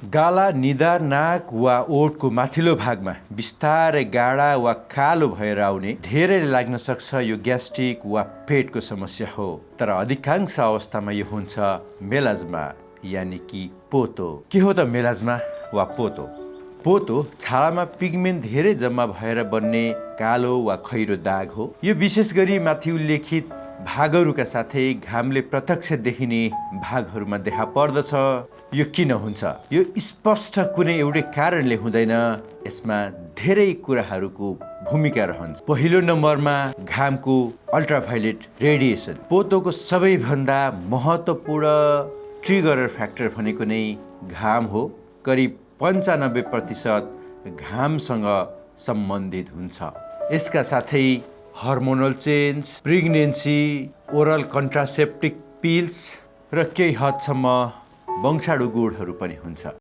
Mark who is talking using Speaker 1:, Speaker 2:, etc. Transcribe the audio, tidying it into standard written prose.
Speaker 1: गाला, निधार, नाक वा ओठको माथिल्लो भागमा बिस्तारै गाढा वा कालो भएर आउने, धेरैले लाग्न सक्छ यो ग्यास्ट्रिक वा पेटको समस्या हो। तर अधिकांश अवस्थामा यो हुन्छ मेलाज्मा यानि कि पोतो। के हो त मेलाज्मा वा पोतो? पोतो छालामा पिगमेन्ट धेरै जम्मा भएर बन्ने कालो वा खैरो दाग हो। यो विशेष गरी माथि उल्लेखित भागहरूका साथै घामले प्रत्यक्ष देखिने भागहरूमा देखा पर्दछ। यो किन हुन्छ? यो स्पष्ट कुनै एउटै कारणले हुँदैन। यसमा धेरै कुराहरूको भूमिका रहन्छ। पहिलो नम्बरमा घामको अल्ट्राभायोलेट रेडिएसन। पोतोको सबैभन्दा महत्त्वपूर्ण ट्रिगर फ्याक्टर भनेको नै घाम हो। करिब 95% घामसँग सम्बन्धित हुन्छ। यसका साथै hormonal change, pregnancy, oral contraceptive pills र केही हदसम्म वंशाणु गुणहरू पनि हुन्छ।